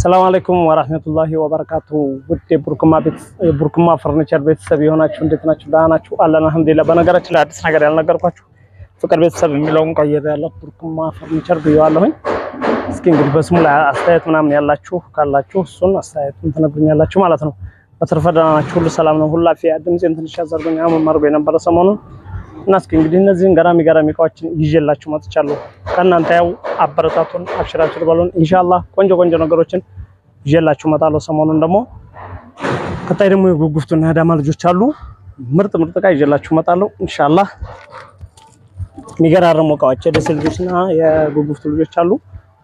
ሰላም አለይኩም ወራህመቱላሂ ወበረካቱ። ውድ የቡርክማ ፈርኒቸር ቤተሰብ የሆናችሁ እንዴት ናችሁ? ደህና ናችሁ? አለን አልሐምዱሊላህ። በነገራችን ላይ አዲስ ነገር ያልነገርኳችሁ ፍቅር ቤተሰብ የሚለውን ቀይሬ ያለው ቡርክማ ፈርኒቸር ብየዋለሁኝ። እስኪ እንግዲህ በስሙ ላይ አስተያየት ምናምን ያላችሁ ካላችሁ እሱን አስተያየቱን ትነግሩኛላችሁ ማለት ነው። በተረፈ ደህና ናችሁ? ሁሉ ሰላም ነው? ሁሉ አፊያ። ድምጼን ትንሽ ያዘርጉኝ አመም አድርጎ የነበረ ሰሞኑን እና እስኪ እንግዲህ እነዚህን ገራሚ ገራሚ እቃዎችን ይዤላችሁ መጥቻለሁ። ከእናንተ ያው አበረታቱን፣ አብሽር አብሽር በሉን። ኢንሻአላህ ቆንጆ ቆንጆ ነገሮችን ይዤላችሁ እመጣለሁ። ሰሞኑን ደግሞ ቀጣይ ደግሞ የጉጉፍቱና የአዳማ ልጆች አሉ። ምርጥ ምርጥ እቃ ይዤላችሁ እመጣለሁ ኢንሻአላህ። የሚገራርሙ እቃዎች የደሴ ልጆችና የጉጉፍቱ ልጆች አሉ።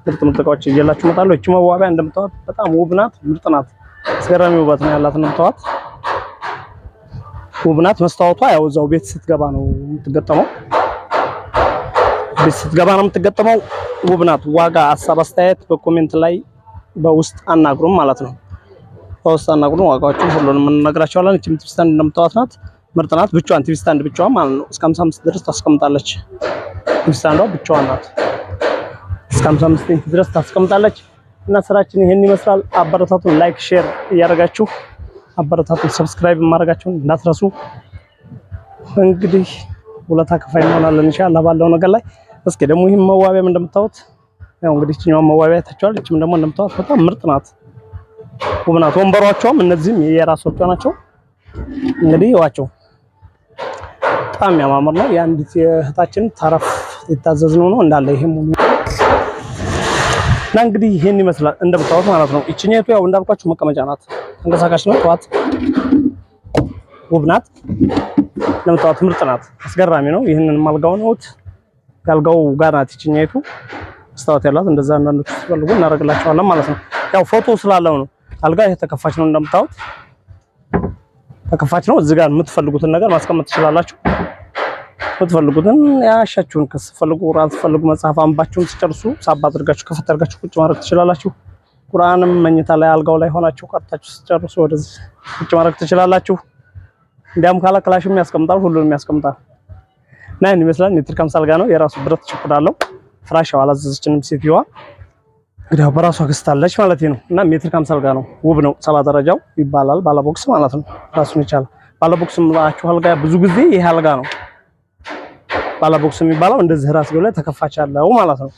ምርጥ ምርጥ እቃዎች ይዤላችሁ እመጣለሁ። እቺ መዋቢያ እንደምታዋት በጣም ውብ ናት፣ ምርጥ ናት። አስገራሚ ውበት ነው ያላት እንደምታዋት ውብ ናት። መስታወቷ ያው እዛው ቤት ስትገባ ነው የምትገጠመው። ቤት ስትገባ ነው የምትገጠመው። ውብ ናት። ዋጋ፣ ሀሳብ፣ አስተያየት በ comment ላይ በውስጥ አናግሩም ማለት ነው። በውስጥ አናግሩን፣ ዋጋዎችን ሁሉንም እንነግራቸዋለን። እቺም TV stand እንደምታዋት ናት፣ ምርጥ ናት። ብቻዋን TV stand ብቻዋን ማለት ነው እስከ 55 ድረስ ታስቀምጣለች። TV stand ዋ ብቻዋን ናት፣ እስከ 55 ኢንች ድረስ ታስቀምጣለች። እና ስራችን ይሄን ይመስላል። አበረታቱን፣ like share እያደረጋችሁ አበረታቱን፣ subscribe ማድረጋችሁን እንዳትረሱ። እንግዲህ ውለታ ከፋይ እንሆናለን ኢንሻአላህ ባለው ነገር ላይ። እስኪ ደግሞ ይህም መዋቢያም እንደምታዩት ያው እንግዲህ እችኛዋ መዋቢያ ታቸዋል። እችም ደግሞ እንደምታዩት በጣም ምርጥ ናት፣ ውብ ናት። ወንበሯቸውም እነዚህም የራሶቿ ናቸው። እንግዲህ ይዋቸው በጣም የሚያማምር ነው። የአንዲት የእህታችን ተረፍ የታዘዝነው ነው እንዳለ ይሄ ሙሉ እና እንግዲህ ይሄን ይመስላል እንደምታዩት ማለት ነው። ይችኛቱ ያው እንዳልኳችሁ መቀመጫ ናት፣ ተንቀሳቃሽ ነው። ጠዋት ውብ ናት፣ እንደምታዩት ምርጥ ናት፣ አስገራሚ ነው። ይህንን አልጋው ነው ያልጋው ጋር ናት ይችኛቱ መስታወት ያላት እንደዛ አንዳንዶች ሲፈልጉ እናደርግላቸዋለን ማለት ነው። ያው ፎቶ ስላለው ነው። አልጋ ይሄ ተከፋች ነው እንደምታዩት ተከፋች ነው። እዚህ ጋር የምትፈልጉትን ነገር ማስቀመጥ ትችላላችሁ። የምትፈልጉትን ያሻችሁን ከስፈልጉ ቁርአን ስትፈልጉ መጽሐፍ አንባችሁን ሲጨርሱ ሳባ አድርጋችሁ ከፈት አድርጋችሁ ቁጭ ማድረግ ትችላላችሁ። ቁርአንም መኝታ ላይ አልጋው ላይ ሆናችሁ ቀርታችሁ ሲጨርሱ ወደዚህ ቁጭ ማድረግ ትችላላችሁ። እንዲያም ካለ ክላሽም ያስቀምጣል፣ ሁሉንም ያስቀምጣል። እና ይህን ይመስላል። ሜትር ከሃምሳ አልጋ ነው። የራሱ ብረት ችኩድ አለው። ፍራሽ ያው አላዘዘችንም ሴትዮዋ እንግዲህ ያው በራሷ ገዝታለች ማለት ነው። እና ሜትር ከሃምሳ አልጋ ነው። ውብ ነው። ሰባ ደረጃው ይባላል። ባለ box ማለት ነው። ራሱን የቻለ ባለ box የምላችሁ አልጋ ብዙ ጊዜ ይሄ አልጋ ነው። ባለ box የሚባለው እንደዚህ ራስጌው ላይ ተከፋች ያለው ማለት ነው።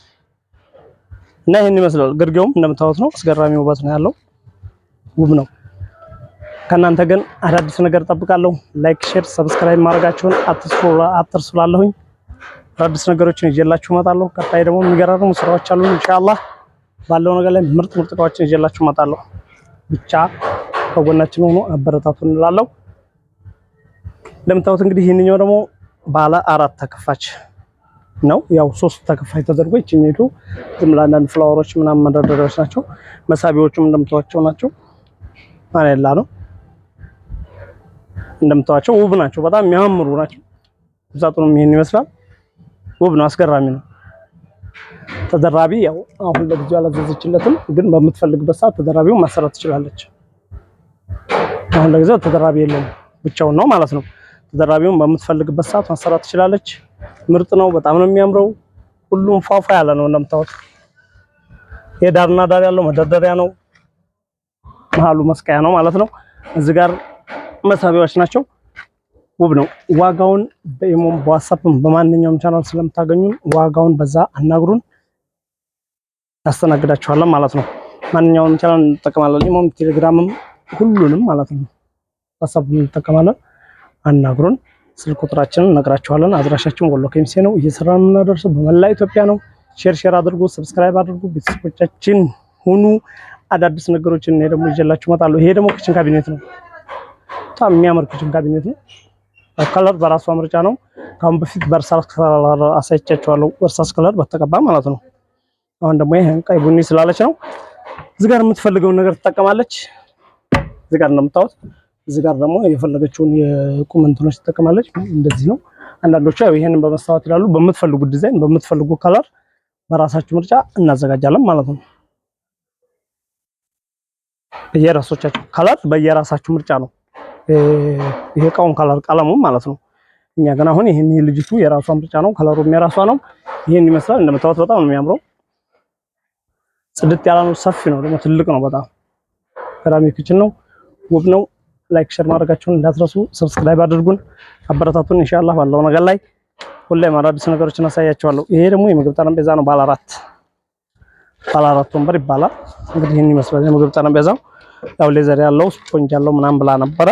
እና ይሄን ይመስላል። ግርጌውም እንደምታዩት ነው። አስገራሚ ውበት ነው ያለው። ውብ ነው። ከእናንተ ግን አዳዲስ ነገር እጠብቃለሁ። like፣ share፣ subscribe ማድረጋችሁን አትርሱ። ላለሁኝ አዳዲስ ነገሮችን ይዤላችሁ እመጣለሁ። ቀጣይ ደግሞ የሚገራርሙ ስራዎች አሉ። ኢንሻአላህ ባለው ነገር ላይ ምርጥ ምርጥ እቃዎችን ይዤላችሁ እመጣለሁ። ብቻ ከጎናችን ሆኖ አበረታቱን እንላለሁ። እንደምታዩት እንግዲህ ይህንኛው ደግሞ ባለ አራት ተከፋች ነው። ያው ሶስት ተከፋች ተደርጎ ይችኛቱ ዝም ለአንዳንድ flower ኦች ምናምን መደርደሪያዎች ናቸው። መሳቢያዎቹም እንደምታዩዋቸው ናቸው። ማንላ ነው እንደምታዩዋቸው ውብ ናቸው። በጣም የሚያምሩ ናቸው። ሳጥኑም ይሄን ይመስላል። ውብ ነው። አስገራሚ ነው። ተደራቢ ያው አሁን ለጊዜው አላዘዘችለትም፣ ግን በምትፈልግበት ሰዓት ተደራቢውን ማሰራት ትችላለች። አሁን ለጊዜው ተደራቢ የለውም፣ ብቻውን ነው ማለት ነው። ተደራቢውን በምትፈልግበት ሰዓት ማሰራት ትችላለች። ምርጥ ነው። በጣም ነው የሚያምረው። ሁሉም ፏፏ ያለ ነው እንደምታዩት። የዳርና ዳር ያለው መደርደሪያ ነው። መሀሉ መስቀያ ነው ማለት ነው። እዚህ ጋር መሳቢያዎች ናቸው። ውብ ነው። ዋጋውን በኢሞም በዋትስአፕም በማንኛውም ቻናል ስለምታገኙን ዋጋውን በዛ አናግሩን፣ ያስተናግዳችኋለን ማለት ነው። ማንኛውም ቻናል እንጠቀማለን። ኢሞም፣ ቴሌግራምም ሁሉንም ማለት ነው። ዋትስአፕ እንጠቀማለን። አናግሩን። ስልክ ቁጥራችንን እነግራችኋለን። አድራሻችን ወሎ ከሚሴ ነው። እየሰራን የምናደርሰው በመላ ኢትዮጵያ ነው። share share አድርጉ፣ subscribe አድርጉ፣ ቤተሰቦቻችን ሁኑ። አዳዲስ ነገሮችን እኔ ደግሞ ይዤላችሁ እመጣለሁ። ይሄ ደግሞ kitchen cabinet ነው። በጣም የሚያምር kitchen cabinet ነው። color በራሷ ምርጫ ነው። ከአሁን በፊት በእርሳስ color አሳይቻችኋለሁ። በእርሳስ color በተቀባ ማለት ነው። አሁን ደግሞ ይሄን ቀይ ቡኒ ስላለች ነው። እዚህ ጋር የምትፈልገውን ነገር ትጠቀማለች። እዚህ ጋር እንደምታዩት እዚህ ጋር ደግሞ የፈለገችውን የቁም እንትኖች ትጠቀማለች። እንደዚህ ነው። አንዳንዶቹ ያው ይሄንን በመስታወት ይላሉ። በምትፈልጉት ዲዛይን በምትፈልጉ color በራሳችሁ ምርጫ እናዘጋጃለን ማለት ነው። በየራሶቻችሁ color በየራሳችሁ ምርጫ ነው። ይሄ እቃውን color ቀለሙ ማለት ነው። እኛ ግን አሁን ይሄን ልጅቱ የራሷ ምርጫ ነው፣ color ኡም የራሷ ነው። ይሄን ይመስላል። እንደምታዩት በጣም ነው የሚያምረው። ጽድት ያለ ነው። ሰፊ ነው ደግሞ ትልቅ ነው። በጣም ገራሚ kitchen ነው። ውብ ነው። Like share ማድረጋችሁን እንዳትረሱ። Subscribe አድርጉን፣ አበረታቱን። ኢንሻአላህ ባለው ነገር ላይ ሁሌም አዳዲስ ነገሮችን አሳያችኋለሁ። ይሄ ደግሞ የምግብ ጠረጴዛ ነው። ባለ አራት ወንበር ይባላል። እንግዲህ ይህን ይመስላል የምግብ ጠረጴዛው። ያው leather ያለው ስፖንጅ ያለው ምናምን ብላ ነበረ።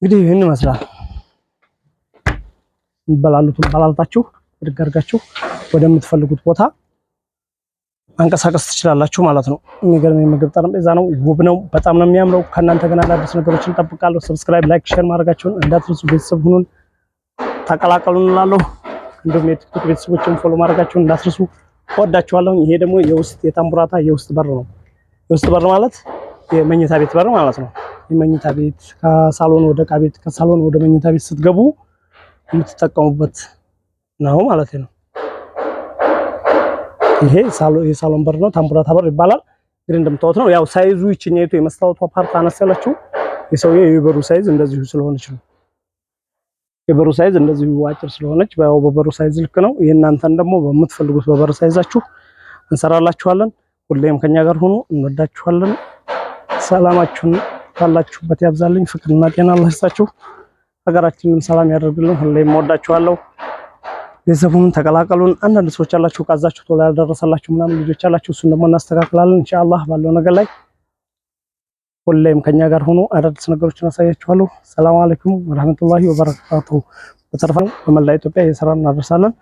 እንግዲህ ይህን ይመስላል። በላሉትን በላልታችሁ ብድግ አድርጋችሁ ወደምትፈልጉት ቦታ ማንቀሳቀስ ትችላላችሁ ማለት ነው። የሚገርም የምግብ ጠረጴዛ ነው። ውብ ነው። በጣም ነው የሚያምረው። ከእናንተ ገና አዳዲስ ነገሮችን እንጠብቃለሁ። Subscribe፣ like፣ share ማድረጋችሁን እንዳትረሱ። ቤተሰብ ሁኑን፣ ተቀላቀሉን እላለሁ። እንዲሁም የቲክቶክ ቤተሰቦችን follow ማድረጋችሁን እንዳትረሱ። እወዳችኋለሁ። ይሄ ደግሞ የውስጥ የታምቡራታ የውስጥ በር ነው። የውስጥ በር ማለት የመኝታ ቤት በር ማለት ነው። የመኝታ ቤት ከሳሎን ወደ ዕቃ ቤት፣ ከሳሎን ወደ መኝታ ቤት ስትገቡ የምትጠቀሙበት ነው ማለት ነው። ይሄ የሳሎን በር ነው። ታምቡራታ በር ይባላል። እንግዲህ እንደምታዩት ነው። ያው size ኡ ይችኛይቱ የመስታወቷ part አነስ ያለችው የሰውዬው የበሩ size እንደዚሁ ስለሆነች ነው። የበሩ size እንደዚሁ አጭር ስለሆነች ያው በበሩ size ልክ ነው። የእናንተን ደግሞ በምትፈልጉት በበር size ኣችሁ እንሰራላችኋለን። ሁሌም ከኛ ጋር ሁኑ። እንወዳችኋለን። ሰላማችሁን ካላችሁበት ያብዛልኝ። ፍቅርና ጤና አላህ ይስጣችሁ። ሀገራችንን ሰላም ያደርግልን። ሁሌም እወዳችኋለሁ። ቤተሰቡን ተቀላቀሉን። አንዳንድ ሰዎች ያላችሁ ቃዛችሁ ቶሎ ያልደረሰላችሁ ምናምን ልጆች ያላችሁ እሱን ደግሞ እናስተካክላለን ኢንሻአላህ። ባለው ነገር ላይ ሁሌም ከኛ ጋር ሆኖ አዳዲስ ነገሮችን አሳያችኋለሁ። ሰላም አለይኩም ወራህመቱላሂ ወበረካቱሁ። በተረፈ በመላ ኢትዮጵያ የሰራን እናደርሳለን።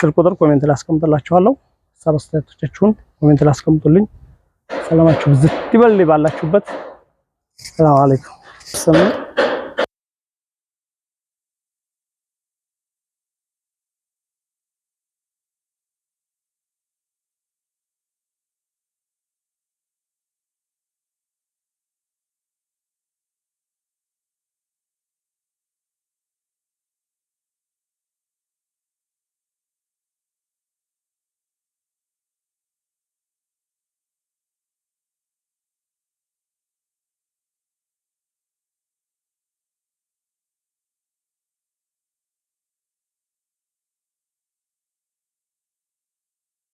ስልክ ቁጥር comment ላይ አስቀምጥላችኋለሁ። ሀሳብ አስተያየቶቻችሁን comment ላይ አስቀምጡልኝ። ሰላማችሁ ብዝት ይበል ባላችሁበት። ሰላም አለይኩም።